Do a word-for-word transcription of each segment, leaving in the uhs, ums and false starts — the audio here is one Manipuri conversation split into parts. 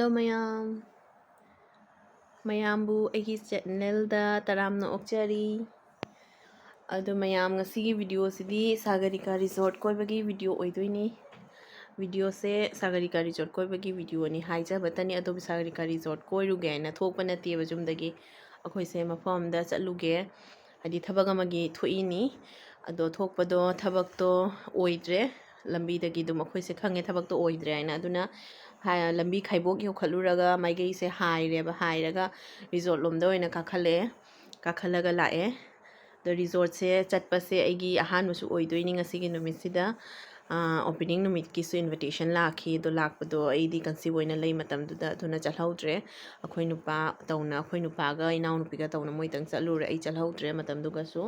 Hello ꯃꯌꯥꯝ, ꯃꯌꯥꯝꯕꯨ ꯑꯩꯒꯤ ꯆꯦꯅꯦꯜꯗ ꯇꯔꯥꯝꯅ ꯑꯣꯛꯆꯔꯤ꯫ ꯑꯗꯣ ꯃꯌꯥꯝ, ꯉꯁꯤꯒꯤ ꯚꯤꯗꯤꯑꯣꯁꯤꯗꯤ ꯁꯥꯒꯔꯤꯀꯥ ꯔꯤꯖꯣꯔꯠ ꯀꯣꯏꯕꯒꯤ ꯚꯤꯗꯤꯑꯣ ꯑꯣꯏꯗꯣꯏꯅꯤ꯫ ꯚꯤꯗꯤꯑꯣꯁꯦ ꯁꯥꯒꯔꯤꯀꯥ ꯔꯤꯖꯣꯔꯠ ꯀꯣꯏꯕꯒꯤ ꯚꯤꯗꯤꯑꯣꯅꯤ ꯍꯥꯏꯖꯕꯇꯅꯤ, ꯑꯗꯨꯕꯨ ꯁꯥꯒꯔꯤꯀꯥ ꯔꯤꯖꯣꯔꯠ ꯀꯣꯏꯔꯨꯒꯦ ꯍꯥꯏꯅ ꯊꯣꯛꯄ ꯅꯠꯇꯦꯕ ꯌꯨꯝꯗꯒꯤ꯫ ꯑꯩꯈꯣꯏꯁꯦ ꯃꯐꯝ ꯑꯃꯗ ꯆꯠꯂꯨꯒꯦ, ꯍꯥꯏꯗꯤ ꯊꯕꯛ ꯑꯃꯒꯤ ꯊꯣꯛꯏꯅꯤ꯫ ꯑꯗꯣ ꯊꯣꯛꯄꯗꯣ ꯊꯕꯛꯇꯣ ꯑꯣꯏꯗ꯭ꯔꯦ, ꯂꯝꯕꯤꯗꯒꯤ ꯑꯗꯨꯝ ꯑꯩꯈꯣꯏꯁꯦ ꯈꯪꯉꯦ ꯊꯕꯛꯇꯣ ꯑꯣꯏꯗ꯭ꯔꯦ ꯍꯥꯏꯅ꯫ ꯑꯗꯨꯅ ꯍꯥ-, ꯂꯝꯕꯤ ꯈꯥꯏꯕꯣꯛ ꯌꯧꯈꯠꯂꯨꯔꯒ ꯃꯥꯏꯀꯩꯁꯦ ꯍꯥꯏꯔꯦꯕ, ꯍꯥꯏꯔꯒ ꯔꯤꯖꯣꯔꯠ ꯂꯣꯝꯗ ꯑꯣꯏꯅ ꯀꯥꯈꯠꯂꯛꯑꯦ, ꯀꯥꯈꯠꯂꯒ ꯂꯥꯛꯑꯦ꯫ ꯑꯗꯣ ꯔꯤꯖꯣꯔꯠꯁꯦ ꯆꯠꯄꯁꯦ ꯑꯩꯒꯤ ꯑꯍꯥꯟꯕꯁꯨ ꯑꯣꯏꯗꯣꯏꯅꯤ ꯉꯁꯤꯒꯤ ꯅꯨꯃꯤꯠꯁꯤꯗ꯫ ꯑꯥ, ꯑꯣꯄꯦꯅꯤꯡ ꯅꯨꯃꯤꯠꯀꯤꯁꯨ ꯏꯟꯚꯤꯇꯦꯁꯟ ꯂꯥꯛꯈꯤ, ꯑꯗꯣ ꯂꯥꯛꯄꯗꯣ ꯑꯩꯗꯤ ꯀꯟꯁꯤꯞ ꯑꯣꯏꯅ ꯂꯩ ꯃꯇꯝꯗꯨꯗ, ꯑꯗꯨꯅ ꯆꯠꯍꯧꯗ꯭ꯔꯦ꯫ ꯑꯩꯈꯣꯏ ꯅꯨꯄꯥ ꯇꯧꯅ, ꯑꯩꯈꯣꯏ ꯅꯨꯄꯥꯒ ꯏꯅꯥꯎꯅꯨꯄꯤꯒ ꯇꯧꯅ ꯃꯣꯏꯗꯪ ꯆꯠꯂꯨꯔꯦ, ꯑꯩ ꯆꯠꯍꯧꯗ꯭ꯔꯦ ꯃꯇꯝꯗꯨꯒꯁꯨ꯫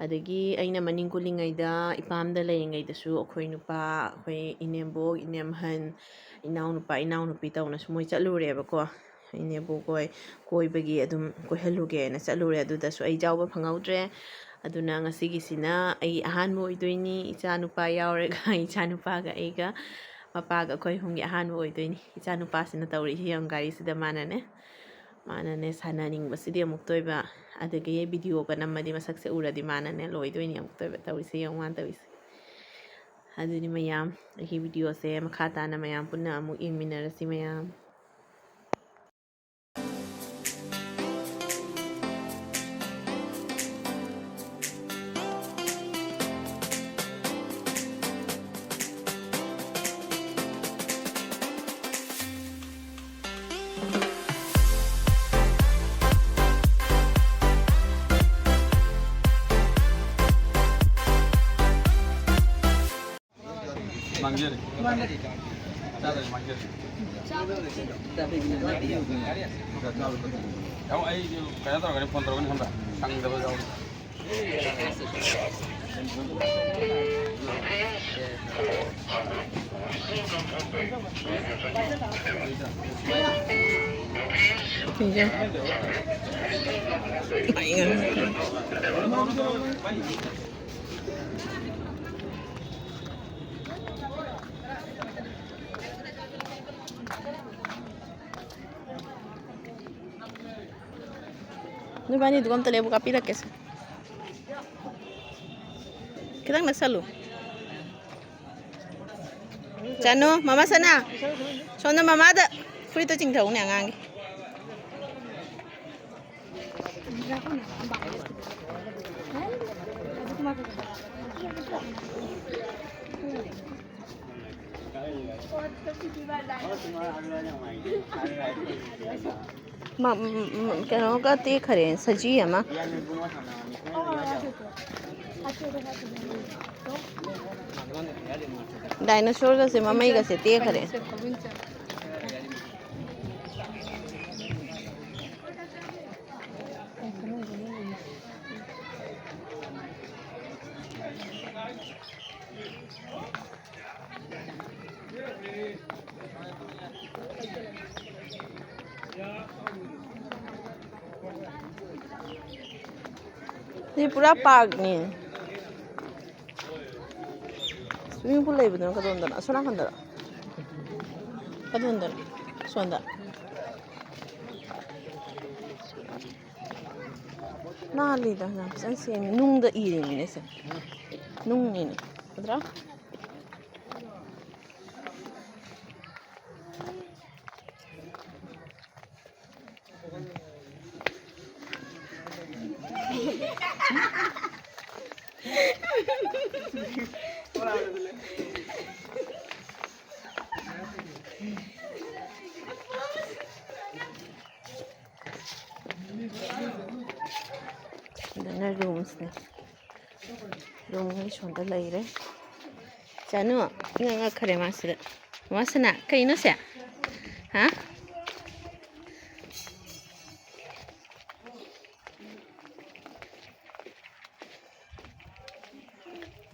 ꯑꯗꯒꯤ ꯑꯩꯅ ꯃꯅꯤꯡ ꯀꯨꯜꯂꯤꯉꯩꯗ, ꯏꯄꯥꯝꯗ ꯂꯩꯔꯤꯉꯩꯗꯁꯨ ꯑꯩꯈꯣꯏ ꯅꯨꯄꯥ, ꯑꯩꯈꯣꯏ ꯏꯅꯦꯝꯕꯣꯛ, ꯏꯅꯦꯝꯍꯟ, ꯏꯅꯥꯎꯅꯨꯄꯥ, ꯏꯅꯥꯎꯅꯨꯄꯤ ꯇꯧꯅꯁꯨ ꯃꯣꯏ ꯆꯠꯂꯨꯔꯦꯕꯀꯣ꯫ ꯏꯅꯦꯝꯕꯣꯛ ꯍꯣꯏ ꯀꯣꯏꯕꯒꯤ ꯑꯗꯨꯝ ꯀꯣꯏꯍꯜꯂꯨꯒꯦꯅ ꯆꯠꯂꯨꯔꯦ, ꯑꯗꯨꯗꯁꯨ ꯑꯩ ꯌꯥꯎꯕ ꯐꯪꯍꯧꯗ꯭ꯔꯦ꯫ ꯑꯗꯨꯅ ꯉꯁꯤꯒꯤꯁꯤꯅ ꯑꯩ ꯑꯍꯥꯟꯕ ꯑꯣꯏꯗꯣꯏꯅꯤ, ꯏꯆꯥ ꯅꯨꯄꯥ ꯌꯥꯎꯔꯒ ꯏꯆꯥ ꯅꯨꯄꯥꯒ ꯑꯩꯒ ꯃꯄꯥꯒ ꯑꯩꯈꯣꯏ ꯑꯍꯨꯝꯒꯤ ꯑꯍꯥꯟꯕ ꯑꯣꯏꯗꯣꯏꯅꯤ꯫ ꯏꯆꯥ ꯅꯨꯄꯥꯁꯤꯅ ꯇꯧꯔꯤꯁꯤ ꯌꯦꯡꯉꯨ, ꯒꯥꯔꯤꯁꯤꯗ ꯃꯥꯅꯅꯦ, ꯃꯥꯅꯅꯦ ꯁꯥꯟꯅꯅꯤꯡꯕꯁꯤꯗꯤ ꯑꯃꯨꯛꯇ ꯑꯣꯏꯕ, ꯑꯗꯒꯤ ꯚꯤꯗꯤꯑꯣꯒ ꯅꯝꯃꯗꯤ ꯃꯁꯛꯁꯦ ꯎꯔꯗꯤ ꯃꯥꯅꯅꯦ ꯂꯣꯏꯗꯣꯏꯅꯤ ꯑꯃꯨꯛꯇ ꯑꯣꯏꯕ꯫ ꯇꯧꯔꯤꯁꯦ ꯌꯦꯡꯉꯨ ꯃꯥꯅ ꯇꯧꯔꯤꯁꯦ꯫ ꯑꯗꯨꯗꯤ ꯃꯌꯥꯝ, ꯑꯩꯒꯤ ꯚꯤꯗꯤꯑꯣꯁꯦ ꯃꯈꯥ ꯇꯥꯅ ꯃꯌꯥꯝ ꯄꯨꯟꯅ ꯑꯃꯨꯛ ꯌꯦꯡꯃꯤꯟꯅꯔꯁꯤ ꯃꯌꯥꯝ꯫ ꯃꯥꯡꯖꯔꯦ꯫ ꯆꯥꯗꯔꯦ, ꯃꯥꯡꯖꯔꯦ꯫ ꯑꯃꯨꯛ ꯑꯩ ꯀꯩꯅꯣ ꯇꯧꯔꯛꯀꯅꯤ, ꯐꯣꯟ ꯇꯧꯔꯛꯀꯅꯤ ꯁꯣꯝꯗ꯫ ꯁꯪꯗꯕ ꯌꯥꯎꯔꯤ꯫ ꯅꯣꯏꯕꯥꯅꯤꯗꯨꯒ ꯑꯝꯇ ꯂꯦꯞꯄꯨ, ꯀꯥꯞꯄꯤꯔꯛꯀꯦꯁꯦ꯫ ꯈꯤꯇꯪ ꯅꯛꯁꯜꯂꯨ꯫ ꯆꯅꯨ, ꯃꯃꯥ ꯁꯅꯥ, ꯁꯣꯝꯗ ꯃꯃꯥꯗ ꯐꯨꯔꯤꯠꯇꯣ ꯆꯤꯡꯊꯧꯅꯦ ꯑꯉꯥꯡꯒꯤ꯫ ꯃ-, ꯃ-, ꯃ-, ꯀꯩꯅꯣꯒ ꯇꯦꯛꯈꯔꯦ, ꯁꯖꯤ ꯑꯃ꯫ ꯗꯥꯏꯅꯣꯁꯣꯔꯒꯁꯦ, ꯃꯃꯩꯒꯁꯦ ꯇꯦꯛꯈꯔꯦ꯫ ꯁꯤ ꯄꯨꯔꯥ ꯄꯥꯔꯛꯅꯤ꯫ Swimming pool ꯂꯩꯕꯗꯨꯅ ꯀꯗꯣꯝꯗꯅꯣ? ꯑꯁꯣꯝ ꯅꯥꯀꯟꯗꯔꯣ? ꯀꯗꯣꯝꯗꯅꯣ? ꯑꯁꯣꯝꯗ꯫ ꯅꯥꯜꯂꯤꯗ, ꯌꯥꯝ ꯐꯖꯅ ꯁꯦꯝꯃꯤ꯫ ꯅꯨꯡꯗ ꯏꯔꯤꯅꯤꯅꯦ ꯁꯦ꯫ ꯅꯨꯡꯅꯤꯅꯦ꯫ ꯎꯗ꯭ꯔꯥ? ꯁꯤꯗꯅ roomsꯅꯦ꯫ Room ꯑꯅꯤ ꯁꯣꯝꯗ ꯂꯩꯔꯦ꯫ ꯆꯅꯨ, ꯏꯉꯛ ꯉꯛꯈꯔꯦ ꯃꯥꯁꯤꯗ꯫ ꯃꯃꯥ ꯁꯅꯥ, ꯀꯩꯅꯣ ꯁꯦ? ꯍꯥ?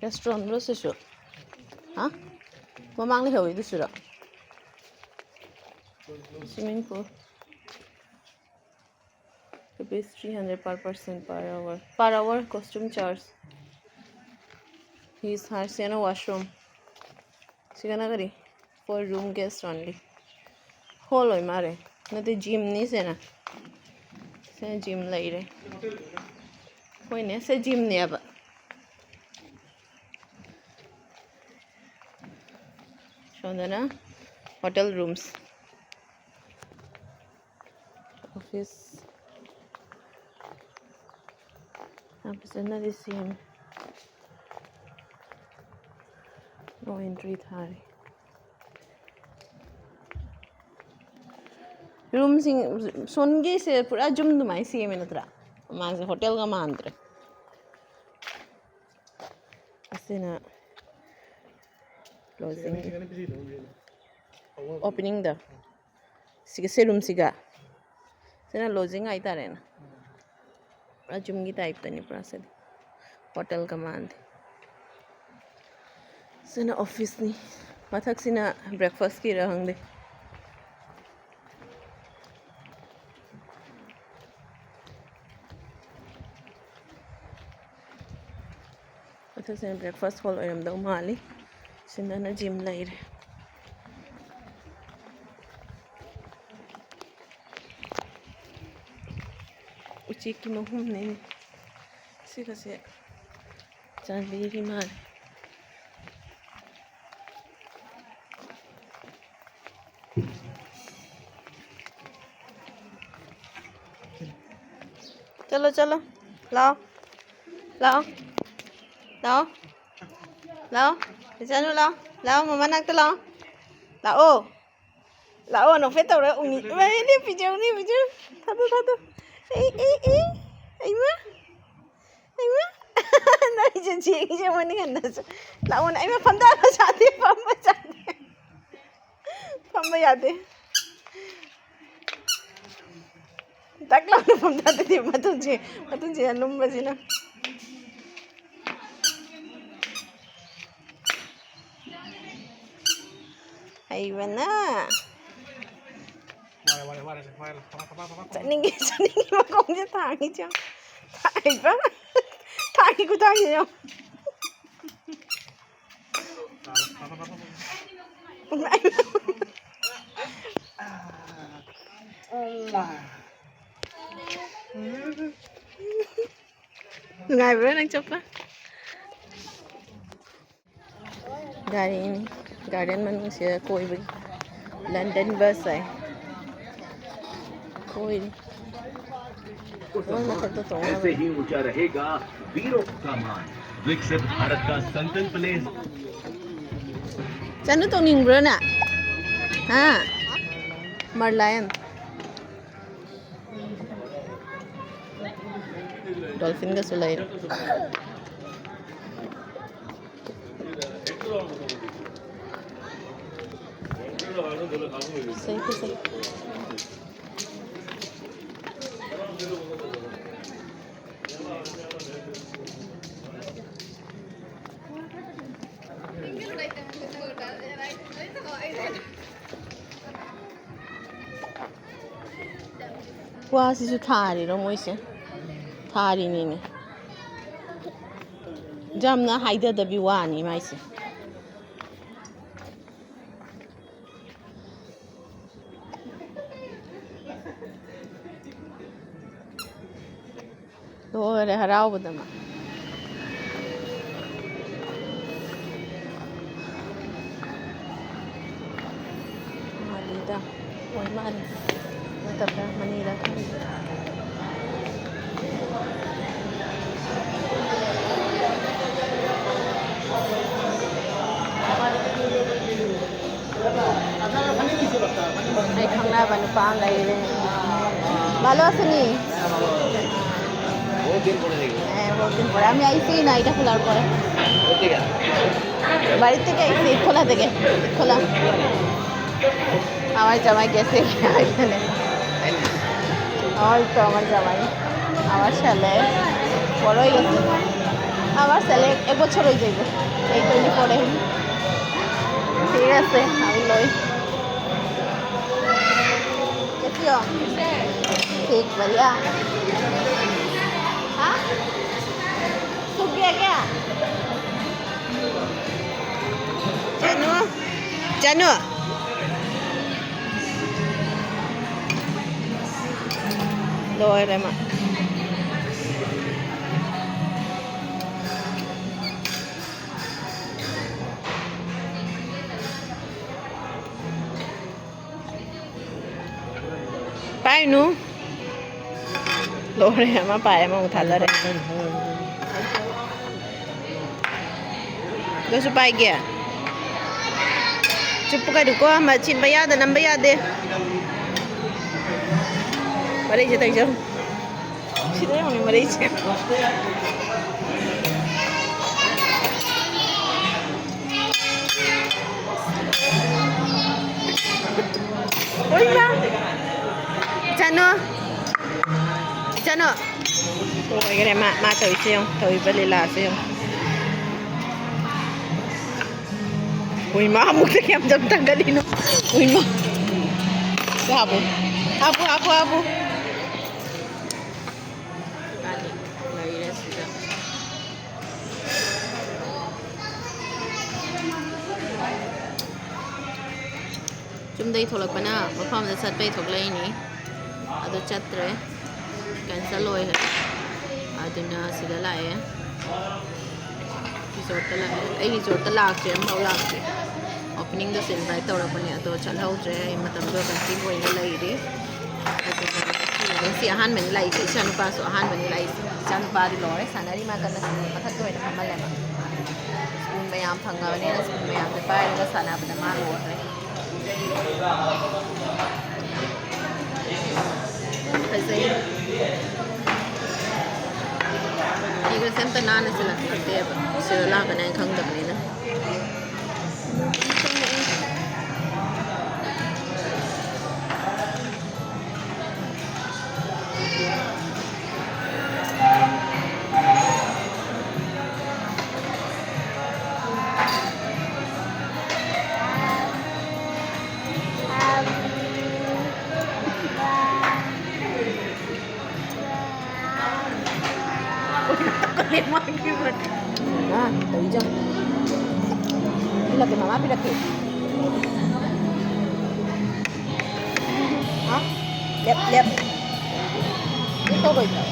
Restaurantꯂꯣ ꯁꯤꯁꯨ? ꯍꯥ? ꯃꯃꯥꯡ ꯂꯩꯍꯧꯔꯤꯗꯨꯁꯨꯔꯣ? Swimming pool. Rupees three hundred per person per hour. Per hour costume charge. His Harsena washroom. ꯁꯤꯒꯅ ꯀꯔꯤ? For room guest only. Hall ꯑꯣꯏ ꯃꯥꯜꯂꯦ꯫ ꯅꯠꯇꯦ, gymꯅꯤ ꯁꯤꯅ꯫ ꯁꯤꯅ ꯖꯤꯝ ꯂꯩꯔꯦ꯫ ꯍꯣꯏꯅꯦ, ꯁꯦ ꯖꯤꯝꯅꯦꯕ꯫ ꯁꯣꯝꯗꯅ ꯍꯣꯇꯦꯜ ꯔꯨꯝꯁ꯫ ꯑꯣꯐꯤꯁ ꯌꯥꯝ ꯐꯖꯅꯗꯤ ꯁꯦꯝꯃꯦ꯫ ꯅꯣ ꯑꯦꯟꯇ꯭ꯔꯤ ꯊꯥꯔꯤ꯫ ꯔꯨꯝꯁꯤꯡ, ꯁꯣꯟꯒꯤꯁꯦ ꯄꯨꯔꯥ ꯖꯤꯝ ꯑꯗꯨꯃꯥꯏꯅ ꯁꯦꯝꯃꯦ ꯅꯠꯇ꯭ꯔꯥ? ꯃꯃꯥꯡꯁꯦ ꯍꯣꯇꯦꯜꯒ ꯃꯥꯟꯗ꯭ꯔꯦ꯫ ꯑꯁꯤꯅ ꯂꯣꯖꯤꯡ ꯑꯣꯄꯅꯤꯡꯗ꯫ ꯁꯤꯒ, ꯁꯤ ꯔꯨꯝꯁꯤꯒ꯫ ꯁꯤꯅ ꯂꯣꯖꯤꯡ ꯍꯥꯏꯇꯥꯔꯦꯅꯦ꯫ ꯄꯨꯔꯥ ꯖꯤꯝꯒꯤ ꯇꯥꯏꯞꯇꯅꯤ ꯄꯨꯔꯥ ꯁꯤꯗꯤ꯫ ꯍꯣꯇꯦꯜꯒ ꯃꯥꯟꯗꯦ꯫ ꯁꯤꯅ ꯑꯣꯐꯤꯁꯅꯤ꯫ ꯃꯊꯛꯁꯤꯅ ꯕ꯭ꯔꯦꯛꯐꯥꯁꯀꯤꯔ ꯈꯪꯗꯦ꯫ ꯃꯊꯛꯁꯤꯅ ꯕ꯭ꯔꯦꯛꯐꯥꯁ ꯍꯣꯜ ꯑꯣꯏꯔꯝꯗꯧ ꯃꯥꯜꯂꯤ꯫ ꯁꯤꯗꯅ ꯖꯤꯝ ꯂꯩꯔꯦ꯫ ꯎꯆꯦꯛꯀꯤ ꯃꯍꯨꯝꯅꯦ ꯁꯤꯒꯁꯦ꯫ ꯆꯥꯟꯕꯤꯔꯤ ꯃꯥꯜꯂꯦ꯫ ꯆꯠꯂꯣ, ꯆꯠꯂꯣ꯫ ꯂꯥꯛꯑꯣ꯫ ꯂꯥꯛꯑꯣ꯫ ꯂꯥꯛꯑꯣ꯫ ꯂꯥꯛꯑꯣ꯫ ꯏꯆꯥꯅꯨ, ꯂꯥꯛꯑꯣ꯫ ꯂꯥꯛꯑꯣ, ꯃꯃꯥ ꯅꯥꯛꯇ ꯂꯥꯛꯑꯣ꯫ ꯂꯥꯛꯑꯣ꯫ ꯂꯥꯛꯑꯣ, ꯅꯣꯛꯐꯦꯠ ꯇꯧꯔ ꯎꯪꯉꯤ꯫ ꯏꯃꯥ, ꯏꯅꯦ, ꯄꯤꯖꯧ, ꯏꯅꯦ, ꯄꯤꯖꯧ꯫ ꯊꯥꯗꯣꯛ, ꯊꯥꯗꯣꯛ꯫ ꯑꯦ, ꯑꯦ, ꯑꯦ꯫ ꯑꯩꯃ꯫ ꯑꯩꯃ꯫ ꯅꯪꯁꯦ ꯆꯦꯡꯁꯦ ꯃꯅꯤꯡ ꯍꯟꯅꯁꯨ꯫ ꯂꯥꯛꯑꯣꯅꯦ꯫ ꯑꯩꯃ, ꯐꯝꯊꯕ ꯌꯥꯗꯦ, ꯐꯝꯕ ꯌꯥꯗꯦ꯫ ꯐꯝꯕ ꯌꯥꯗꯦ꯫ ꯇꯛ ꯂꯥꯎꯅ ꯐꯝꯊꯗꯣꯏꯅꯦ ꯃꯇꯨꯡꯁꯦ, ꯃꯇꯨꯡꯁꯤꯅ ꯂꯨꯝꯕꯁꯤꯅ꯫ ꯍꯩꯕꯅ꯫ ꯆꯠꯅꯤꯡꯉꯦ, ꯆꯠꯅꯤꯡꯉꯦ, ꯃꯈꯣꯡꯁꯦ ꯊꯥꯡꯉꯤꯁꯦ ꯌꯦꯡꯉꯣ꯫ ꯍꯩꯕ꯫ ꯊꯥꯡꯉꯤ ꯈꯨꯊꯥꯡꯁꯦ ꯌꯦꯡꯉꯣ꯫ ꯅꯨꯡꯉꯥꯏꯕ꯭ꯔꯣ ꯅꯪ ꯆꯠꯄ? ꯒꯥꯔꯤꯅꯤ, ꯒꯥꯔꯗꯦꯟ ꯃꯅꯨꯡꯁꯤꯗ ꯀꯣꯏꯕꯒꯤ꯫ ꯂꯟꯗꯟ ꯕꯁ ꯍꯥꯏ꯫ ꯀꯣꯏꯔꯤ꯫ ꯃꯣꯏ ꯃꯊꯛꯇ ꯇꯣꯡꯅꯕ꯫ ऐसे ही ऊंचा रहेगा वीरों का मान। विकसित भारत का संकल्प ले। ꯆꯅꯨ ꯇꯣꯡꯅꯤꯡꯕ꯭ꯔꯣ ꯅꯪ? ꯍꯥ? ꯃꯔꯂꯥꯏꯟ꯫ ꯗꯣꯜꯐꯤꯟꯒꯁꯨ ꯂꯩꯔꯦ꯫ ꯐꯖꯩ, ꯐꯖꯩ꯫ ꯋꯥꯁꯤꯁꯨ ꯊꯥꯔꯤꯔꯣ ꯃꯣꯏꯁꯦ? ꯊꯥꯔꯤꯅꯤꯅꯦ꯫ ꯌꯥꯝꯅ ꯍꯥꯏꯗꯗꯕꯤ ꯋꯥꯅꯤ ꯃꯥꯏꯁꯦ꯫ ꯂꯣꯏꯔꯦ ꯍꯔꯥꯎꯕꯗ ꯃꯥ꯫ ꯃꯥꯜꯂꯤꯗ꯫ ꯑꯣꯏ ꯃꯥꯜꯂꯦ꯫ ꯅꯠꯇꯕ꯭ꯔꯥ? ꯃꯅꯤꯔꯥ ꯈꯪꯗꯦ꯫ ꯑꯩ ꯈꯪꯅꯕ ꯅꯨꯄꯥ ꯑꯃ ꯂꯩꯔꯦ꯫ ভালো আছেনি? হ্যাঁ, বহুত দিন পরে। আমি আইছি না, এটা খোলার পরে। বাড়ির থেকে আইছি, খোলা থেকে। খোলা। আমার জামাই গেছে এখানে। আমার তো আমার জামাই। আমার ছেলে বড় হয়ে গেছে। আমার ছেলে এক বছর হয়ে যাইব। এই টোয়েন্টি ফোরে। ঠিক আছে, আমি লই। कैसी हो? ठीक, बढ़िया। हाँ? सूख गया क्या? जानू, जानू। ꯂꯣꯏꯔꯦ ꯃꯥ꯫ ꯀꯩꯅꯣ? ꯂꯣꯏꯔꯦ, ꯑꯃ ꯄꯥꯏ, ꯑꯃꯃꯨꯛ ꯊꯥꯗꯔꯦ꯫ ꯑꯗꯨꯁꯨ ꯄꯥꯏꯒꯦ꯫ ꯆꯨꯞꯄꯨ ꯀꯩꯅꯣꯀꯣ, ꯃꯆꯤꯟꯕ ꯌꯥꯗ, ꯅꯝꯕ ꯌꯥꯗꯦ꯫ ꯃꯔꯩꯁꯦ ꯇꯧꯖꯧ꯫ ꯁꯤꯗ ꯌꯦꯡꯉꯨꯅꯦ, ꯃꯔꯩꯁꯦ꯫ ꯑꯣꯏꯃ! ꯏꯆꯥꯅꯨ! ꯏꯆꯥꯅꯨ! ꯑꯣꯏꯈꯔꯦ ꯃꯥ, ꯃꯥ ꯇꯧꯔꯤꯁꯦ ꯌꯦꯡꯉꯨ, ꯇꯧꯔꯤꯕ ꯂꯤꯂꯥꯁꯦ ꯌꯦꯡꯉꯨ꯫ ꯎꯏꯃ! ꯑꯃꯨꯛꯇ ꯀꯌꯥꯝ ꯖꯝ ꯊꯥꯡꯒꯠꯂꯤꯅꯣ? ꯎꯏꯃ! ꯍꯥꯞꯄꯨ, ꯍꯥꯞꯄꯨ, ꯍꯥꯞꯄꯨ, ꯍꯥꯞꯄꯨ꯫ ꯂꯩꯔꯦ ꯁꯤꯗ꯫ ꯌꯨꯝꯗꯩ ꯊꯣꯛꯂꯛꯄꯅ ꯃꯐꯝ ꯑꯃꯗ ꯆꯠꯄꯩ ꯊꯣꯛꯂꯛꯏꯅꯤ꯫ ꯑꯗꯨ ꯆꯠꯇ꯭ꯔꯦ, cancel ꯑꯣꯏꯈ꯭ꯔꯦ꯫ ꯑꯗꯨꯅ ꯁꯤꯗ ꯂꯥꯛꯑꯦ, resort ꯇ ꯂꯥꯛꯑꯦ꯫ ꯑꯩ resort ꯇ ꯂꯥꯛꯇ꯭ꯔꯤ, ꯑꯃꯐꯥꯎ ꯂꯥꯛꯇ꯭ꯔꯤ꯫ Opening ꯗꯁꯨ invite ꯇꯧꯔꯛꯄꯅꯦ, ꯑꯗꯣ ꯆꯠꯍꯧꯗ꯭ꯔꯦ꯫ ꯑꯩ ꯃꯇꯝꯗꯣ conceive ꯑꯣꯏꯅ ꯂꯩꯔꯤ꯫ ꯑꯗꯨꯒ ꯉꯁꯤ ꯑꯍꯥꯟꯕꯅꯤ ꯂꯥꯛꯏꯁꯦ, ꯏꯆꯥꯅꯨꯄꯥꯁꯨ ꯑꯍꯥꯟꯕꯅꯤ ꯂꯥꯛꯏꯁꯦ꯫ ꯏꯆꯥꯅꯨꯄꯥꯗꯤ ꯂꯣꯏꯔꯦ, ꯁꯥꯟꯅꯔꯤ ꯃꯥ ꯀꯟꯅ, ꯃꯊꯛꯇ ꯑꯣꯏꯅ ꯐꯝꯍꯜꯂꯦꯕ꯫ Spoon ꯃꯌꯥꯝ ꯐꯪꯉꯕꯅꯤꯅ spoon ꯃꯌꯥꯝꯁꯦ ꯄꯥꯏꯔꯒ ꯁꯥꯟꯅꯕꯗ ꯃꯥ ꯂꯣꯏꯈ꯭ꯔꯦ꯫ ꯐꯖꯩ꯫ ꯐꯤꯒꯁꯦ ꯑꯝꯇ ꯅꯥꯟꯅ ꯁꯤꯜꯂꯛꯇꯦꯕ, ꯁꯤꯗ ꯂꯥꯛꯀꯅꯤ ꯍꯥꯏꯅ ꯈꯪꯗꯕꯅꯤꯅ꯫ ꯃꯥ ꯇꯧꯏ ꯆꯪ꯫ ꯄꯤꯔꯛꯀꯦ, ꯃꯃꯥ ꯄꯤꯔꯛꯀꯦ꯫ ꯍꯥ? ꯂꯦꯞ, ꯂꯦꯞ꯫ ꯂꯦꯞ ꯇꯧꯔꯣꯏꯗ꯭ꯔꯣ?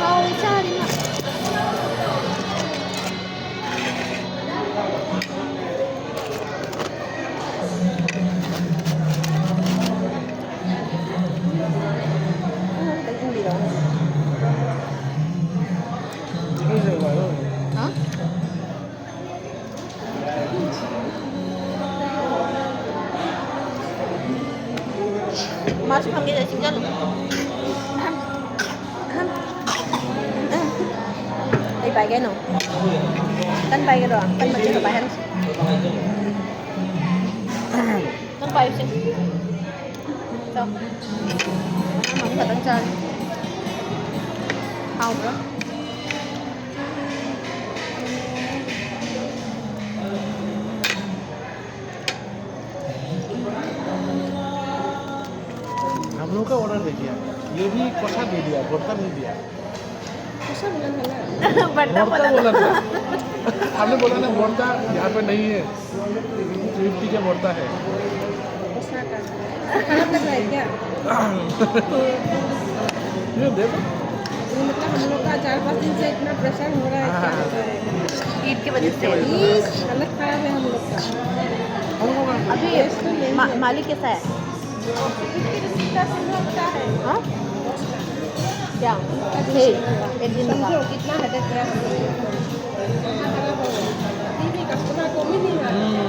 ꯍꯥꯎꯏ ꯆꯥꯔꯤ ꯃꯥ꯫ ꯄꯥꯏꯒꯦ ꯅꯣ꯫ ꯀꯟ ꯄꯥꯏꯒꯦꯔꯣ? ꯀꯟ ꯃꯆꯦꯠꯇꯣ ꯄꯥꯏꯍꯟꯁꯤ꯫ ꯅꯪ ꯄꯥꯏꯌꯨꯁꯦ꯫ ꯆꯥꯎ꯫ ꯑꯃꯈꯛꯇꯪ ꯆꯥꯒꯦ꯫ ꯍꯥꯎꯕ꯭ꯔꯣ? हम लोग का ऑर्डर दे दिया, ये भी कसा दे दिया, भरता नहीं दिया। बट्टा भरता बोला। बोला था। आपने बोला ना, भरता यहाँ पे नहीं है, फिफ्टी का भरता है। गुस्सा कर। खराब लग रहा है क्या? ये देखो। ये मतलब हम लोग का चार पाँच दिन से इतना प्रेशर हो रहा है, क्या हाँ। बताएं? ईद की वजह से। ईद की वजह से। हालत खराब है हम लोग का। हम लोग का अभी टेस्ट तो नहीं मा-, है। मालिक कैसा है? उसकी रिसीट का सुन रखता है। हाँ? क्या? उसका जो हे, सुन रखता है। एक दिन रुका। समझो, कितना हेडेक है हम लोग का। इतना खराब हो गया। अभी भी कस्टमर कम ही नहीं आ रहा। हम्म,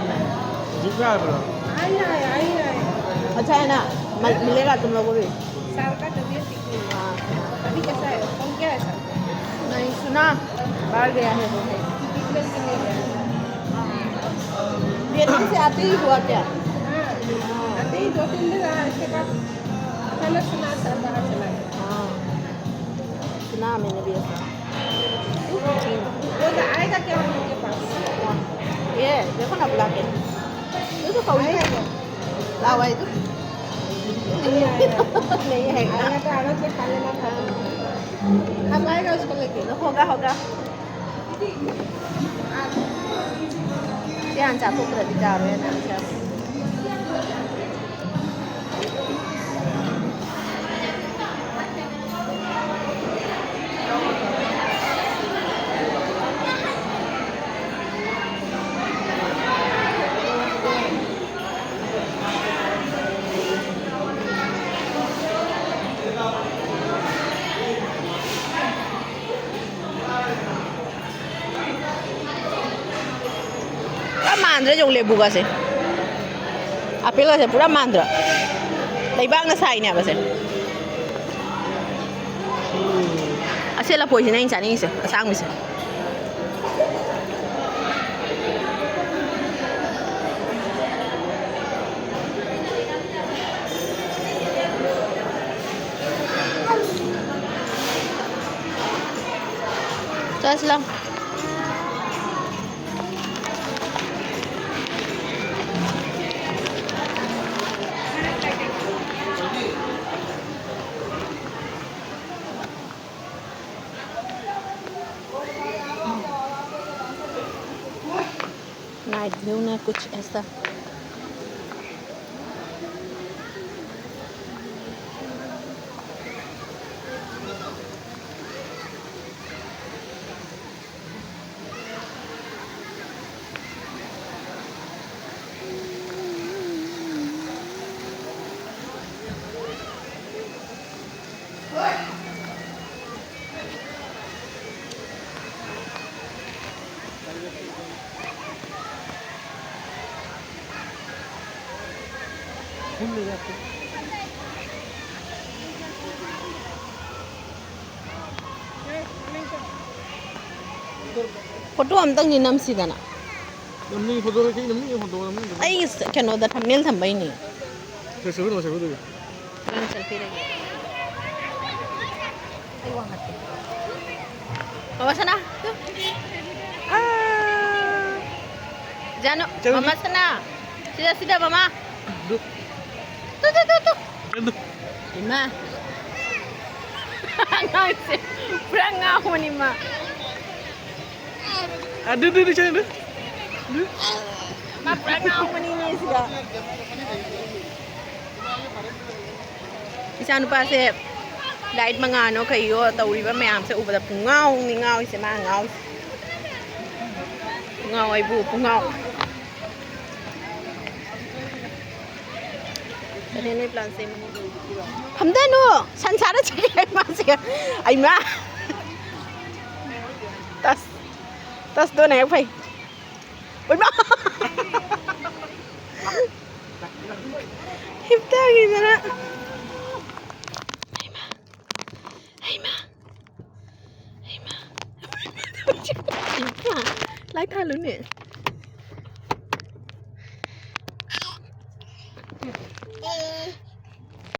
दिख रहा है पूरा। आई, आई, आई, आई। अच्छा है ना? मल-, मिलेगा तुम लोगों को भी? सर का तबीयत ठीक नहीं है। हाँ। अभी कैसा है? कम क्या है सर? नहीं सुना, बाहर गया है वो। ट्रीटमेंट के लिए गया है। वियतनाम से आते ही हुआ क्या? हाँ। आते ही दो तीन दिन रहा, इसके बाद अचानक सुना सर बाहर चला गया। हाँ, सुना मैंने भी ऐसा। वो तो आएगा क्या हम लोग के पास? ये देखो ना बुला के। ये तो कौन है? आएगा क्या? लाओ भाई तू। नहीं आएगा। नहीं है। आएगा तो आराम से खा लेना था। अब आएगा उसको लेके। होगा, होगा। ꯁꯤ ꯍꯥꯟꯅ ꯆꯥꯊꯣꯛꯇ꯭ꯔꯗꯤ ꯌꯥꯔꯣꯏꯅ ꯁꯤ ꯍꯥꯟꯅ꯫ ꯄꯨꯔꯥ ꯃꯥꯟꯗ꯭ꯔꯥ ꯌꯦꯡꯉꯨ ꯂꯦꯕꯨꯒꯁꯦ꯫ ꯑꯦꯄꯜꯒꯁꯦ ꯄꯨꯔꯥ ꯃꯥꯟꯗ꯭ꯔꯥ? ꯂꯩꯕꯥꯛꯅ ꯁꯥꯏꯅꯦꯕꯁꯦ꯫ ꯑꯁꯦ ꯂꯐꯣꯏꯁꯤꯅꯦ ꯑꯩꯅ ꯆꯥꯅꯤꯡꯉꯤꯁꯦ, ꯑꯁꯥꯡꯕꯤꯁꯦ꯫ ꯆꯠꯂꯣ꯫ Night view ना कुछ ऐसा। ꯐꯣꯇꯣ ꯑꯝꯇꯪꯗꯤ ꯅꯝꯁꯤꯗꯅ꯫ ꯅꯝꯅꯤꯡ ꯐꯣꯇꯣ ꯀꯩ ꯅꯝꯅꯤꯡ ꯐꯣꯇꯣ ꯅꯝꯅꯤꯡ꯫ ꯑꯩ ꯀꯩꯅꯣꯗ ꯊꯝꯃꯦꯜ ꯊꯝꯕꯩꯅꯦ꯫ ꯁꯦ, ꯁꯦ, ꯁꯦ, ꯁꯦ꯫ ꯅꯪ ꯁꯦꯜꯐꯤ ꯂꯩꯒꯦ꯫ ꯑꯩ ꯋꯥꯡꯈꯠꯀꯦ꯫ ꯃꯃꯥ ꯁꯅꯥ, ꯇꯨ꯫ ꯑꯥ꯫ ꯖꯥꯅꯨ, ꯆꯠꯂꯨꯅꯦ꯫ ꯃꯃꯥ ꯁꯅꯥ꯫ ꯁꯤꯗ, ꯁꯤꯗ, ꯃꯃꯥ꯫ ꯑꯗꯨ꯫ Two, two, two, two. ꯑꯗꯨ꯫ ꯏꯃꯥ꯫ ꯑꯉꯥꯡꯁꯦ ꯄꯨꯔꯥ ꯉꯥꯎꯕꯅꯤ ꯃꯥ꯫ ꯑꯗꯨ, ꯑꯗꯨ, ꯑꯗꯨ, ꯆꯠꯂꯨ꯫ ꯑꯗꯨ꯫ ꯃꯥ ꯄꯨꯔꯥ ꯉꯥꯎꯕꯅꯤ ꯃꯤ ꯁꯤꯗ꯫ ꯏꯆꯥ ꯅꯨꯄꯥꯁꯦ ꯂꯥꯏꯠ ꯃꯉꯥꯜꯅꯣ ꯀꯩꯌꯣ ꯇꯧꯔꯤꯕ ꯃꯌꯥꯝꯁꯦ ꯎꯕꯗ ꯄꯨꯡꯉꯥꯎꯅꯤ ꯉꯥꯎꯔꯤꯁꯦ, ꯃꯥ ꯉꯥꯎꯔꯤꯁꯦ꯫ ꯄꯨꯡꯉꯥꯎ ꯍꯥꯏꯕꯨ ꯄꯨꯡꯉꯥꯎ꯫ ꯀꯩꯅꯣ ꯅꯣꯏ plan ꯁꯦꯝꯃꯤ? ꯐꯝꯗꯅꯨ! ꯁꯟꯁꯥꯗ ꯆꯠꯈ꯭ꯔꯦ ꯃꯥꯁꯦ꯫ ꯑꯩꯃꯥ! ꯇꯁ! ꯇꯁꯇꯨꯅ ꯍꯦꯛ ꯐꯩ꯫ ꯑꯣꯏꯃꯥ! ꯍꯤꯞꯊꯈꯤꯗꯅ꯫ ꯍꯩꯃꯥ! ꯍꯩꯃꯥ! ꯍꯩꯃꯥ! ꯂꯥꯏꯠ ꯊꯥꯜꯂꯨꯅꯦ꯫